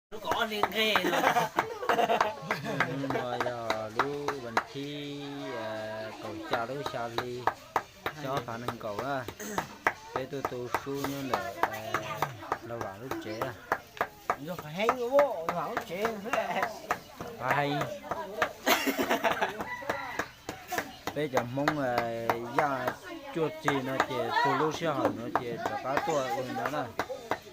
Hnub no yog lub vas thib kaum xya lub xya hli xyoo ob phav nees nkaum na. Peb tuaj tu sub nyob ntawm Lauj Vam lub tsev. Pab heev. Peb cov Hmoob yaj cuaj txig no ces txug lub sij hawm no ces rov qab tuaj ua li no na,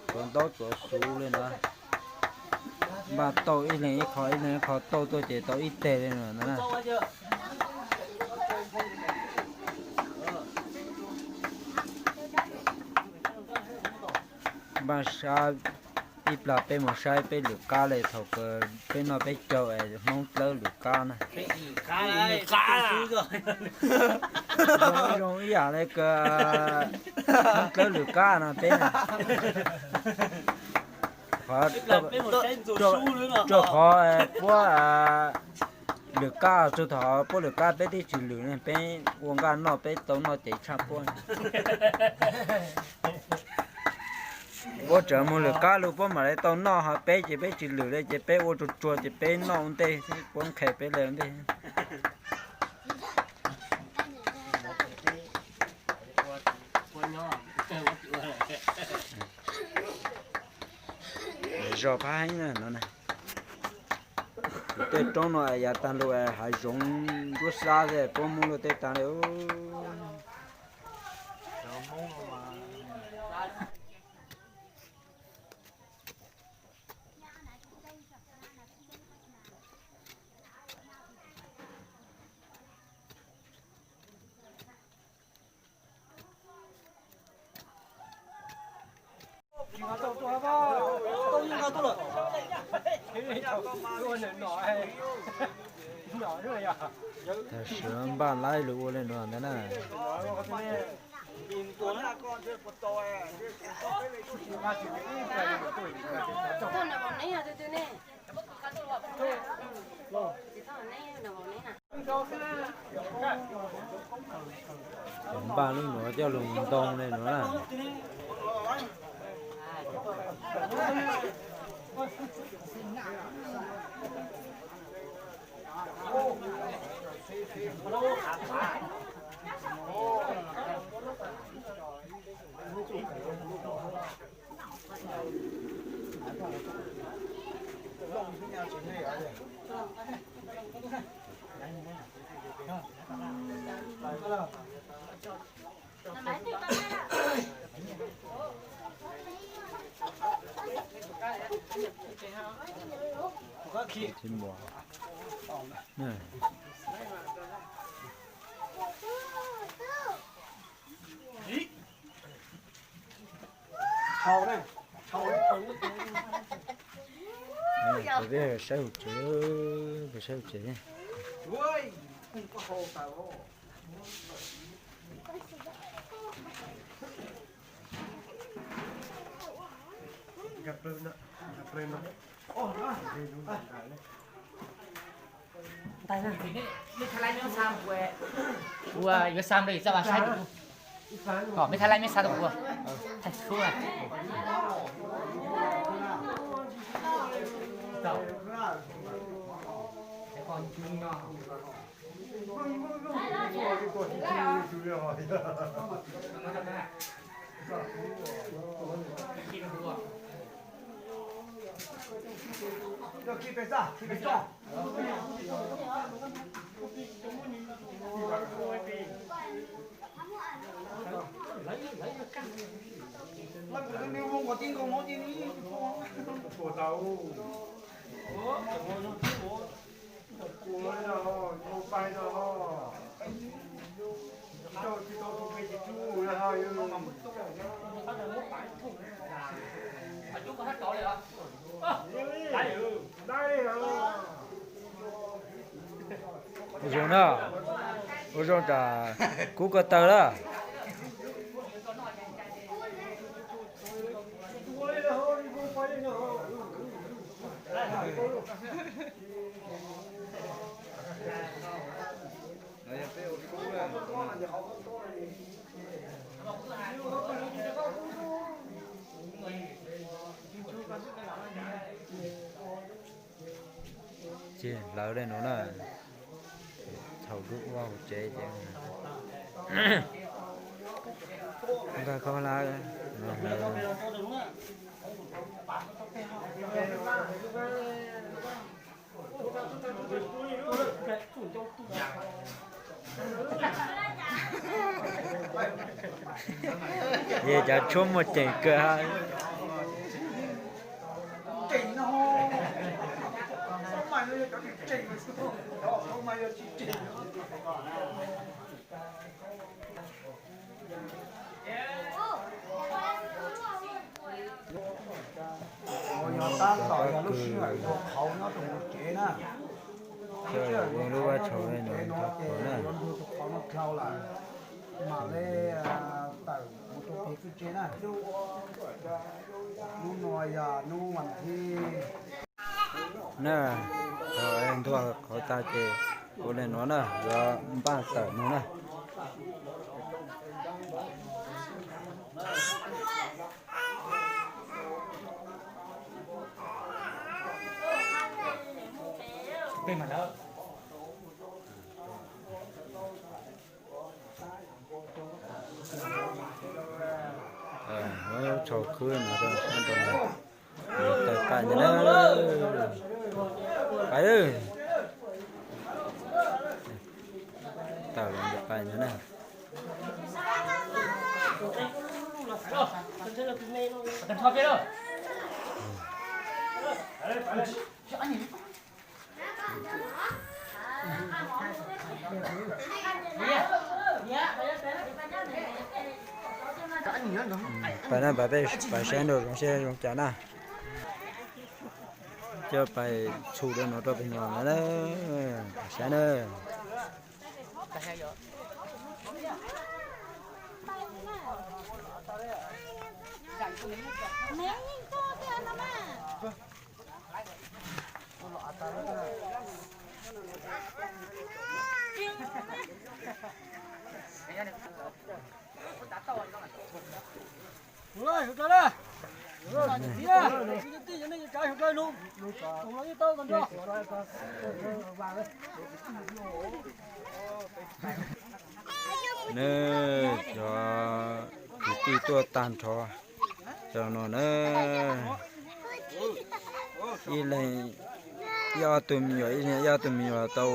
tuav ntaub tuav xuv li no. Npaj tau ib leeg ib qho ib leeg ib qho tau tuaj ces tau ib teg li no na. Npaj sab ib plag peb mus saib peb lwm qab li thaum peb noj peb caug es Hmoob dlawb lwm qab na. Zoo ib yam li Hmoob dlawb lwm qab no peb na. Rua qhov puab lwm qab txug thaum puab lwm qab peb twb tsis lwm ne, peb ua nqaj noj peb tau noj ces tshaj puab. Puab tseem mus lwm qab lug puab mam li tau noj, ho peb ces peb tsis lwm li ces peb ua tsuag tsuag ces peb noj ua ntej puab nqhes peb li ua ntej. Zog phab heev na no. Tej roob no yav tag lug hav zoov nruab sab xwb puab Hmoob luaj tej taag li. Tam sim npaj laib lug ua li no ntag na. Npaj lub nuav coj lug ntoo li no na. Peb saib hauv tsev, peb saib hauv tsev. Ua yuav xa mus txaj vas saib tus. Kom mej thaij laib mej xa tus ua. Thaij sub na. Ua zoo na, ua zoo tas kub ko taw lawm. Ces hlawv li no na, thaum lub ua hauv tsev ces nkag khaub hlab no hlawv. Ces cov tshuab muaj ceem kawg ha. Yog tab tom yog lub sij hawm nrug qhauv nyob rau hauv tsev na. Lub vaj tshau no ces yuav nrug tus qhauv no dlhau lawm, mam li tawm mus rau pem kwj tsev na. Hnub no yog hnub vas thib na, thaum ntuag qhauv tag ces ua li no na, yuav npaj tawm mus na. Tshau khwb no rau sab nrau, tawm pais ntawd na. Pais, tawm los pais ntawd na. Pais na, pais peb pais saib nrau zoov seb zoo cas na. Coj pais txhum rau no rau pem no na, pais saib na. Nws cov kwv tij tuaj tag nrho rau no na. Ib leeg ib ob tug me nyuam, ib leeg ib ob tug me nyuam tau.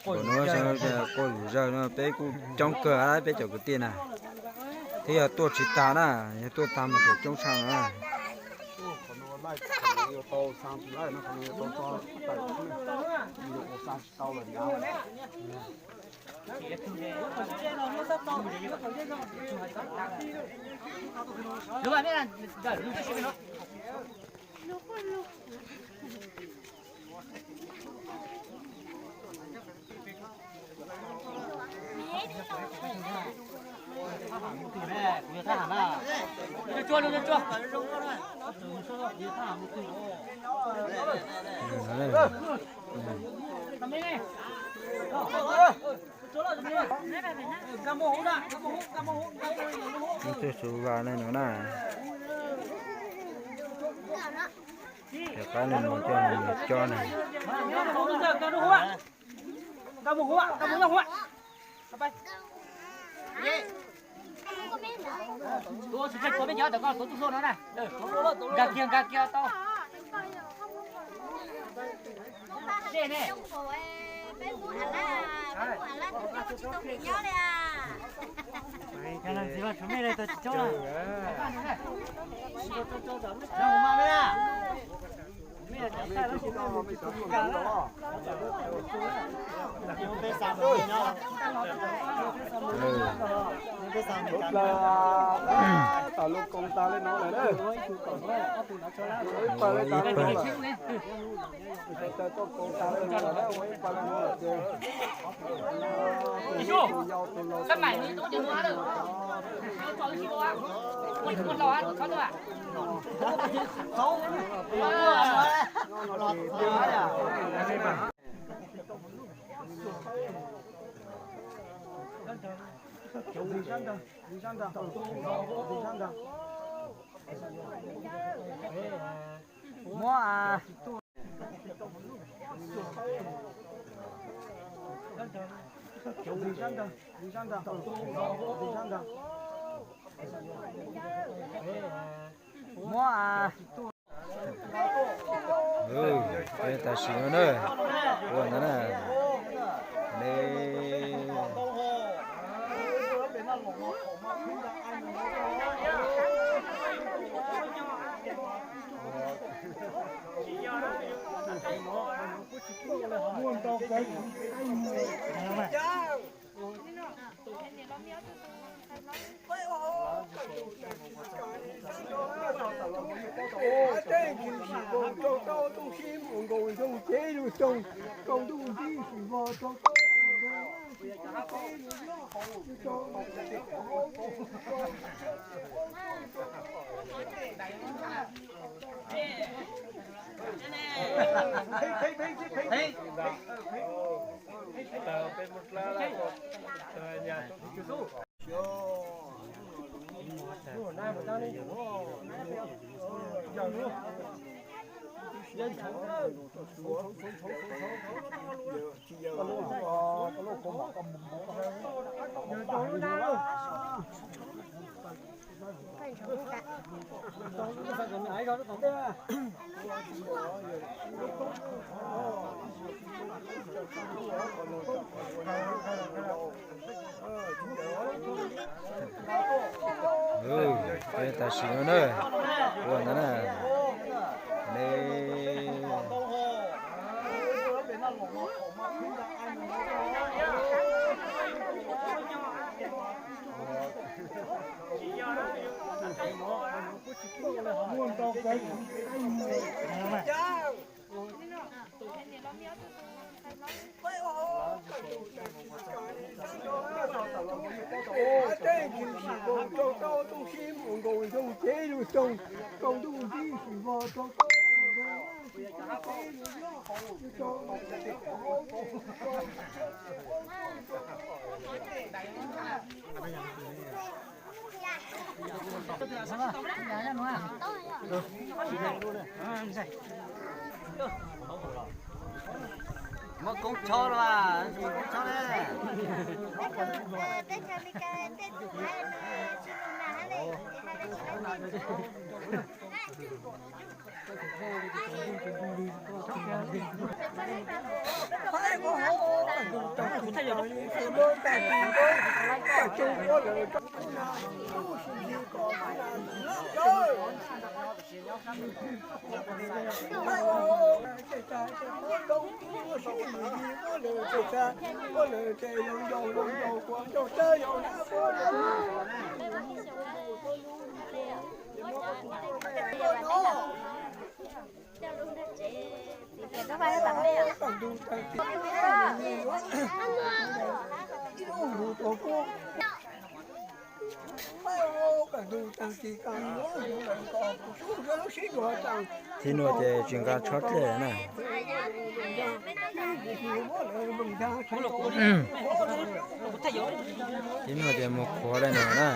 Npaum no quaj zom zaws no peb kuj coob kawg peb cov kwv tij na. Twb yog tuaj tsis tag na, yog tuaj tag mas tseem coob tshaj na. Twb su va le no na. Rov qab no mus coj nws coj na. Nkag kiag, nkag kiag tau. Ib pawg, muab Muab, tam sim no na, ua ntawd na, ne. Tam sim no na, ua ntawd na, ne. Muab koob chob los, koob chob ne. Tib nuav ces tsis nqa tshob dlej na. Tib nuav ces mus qhuav le nuav na.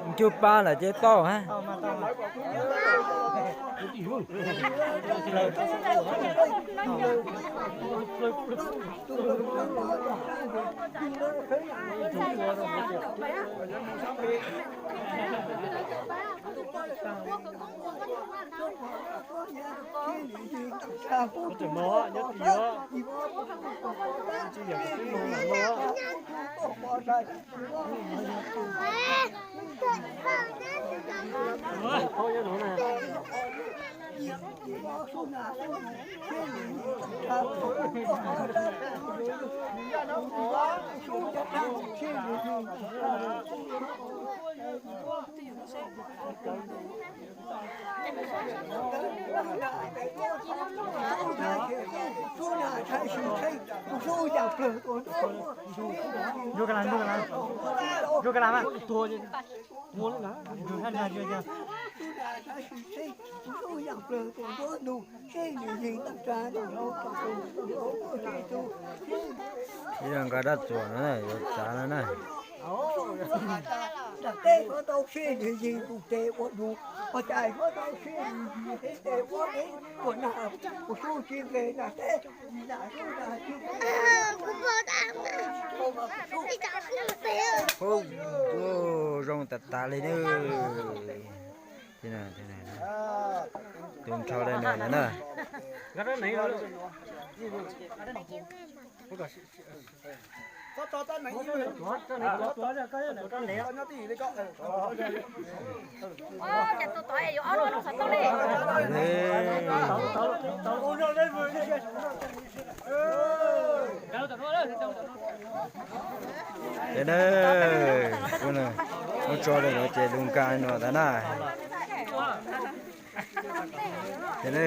Ncu pab lawm ces tau hab. Ib yog nqa dab tsuas no na, yuav tsav no na. Ub, zoo tas tas li na. Tus nrho li no na. Ces na, ub, tso li no ces lug nkaag no ntag na. Ces na,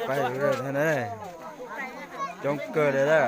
pais lug na, coob kawg li na.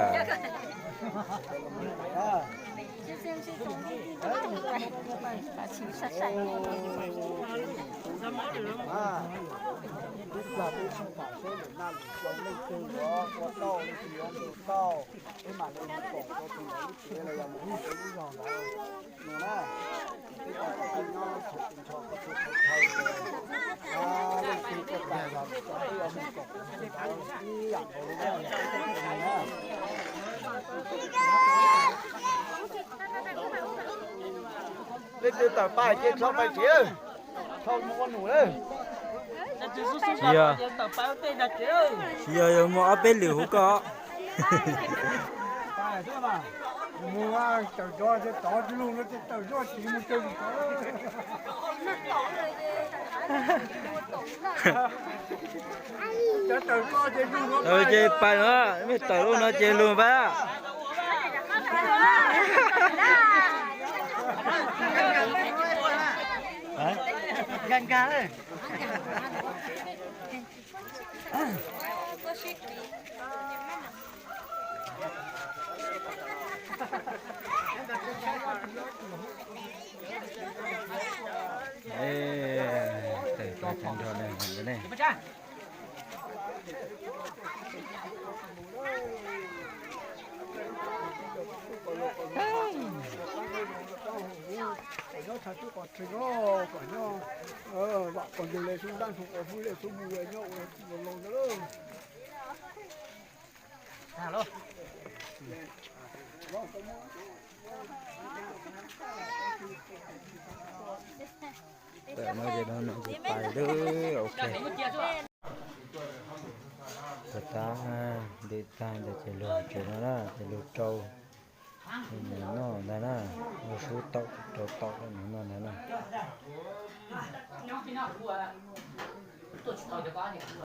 Leej twg tawm pais ces rho pais tsev, rho mus ua num lawm. Tsis yog, tsis yog, yog muaj ob peb lwm hu koj. Ces pais no, mej tawm lug no ces lug pais. Tawm no ces no no ces pais lawm, ok. Tag tag, ntws tag ntawd ces lug tsev no na, ces lug rau noj ntag na, lug sub taum rau tom no ntag na.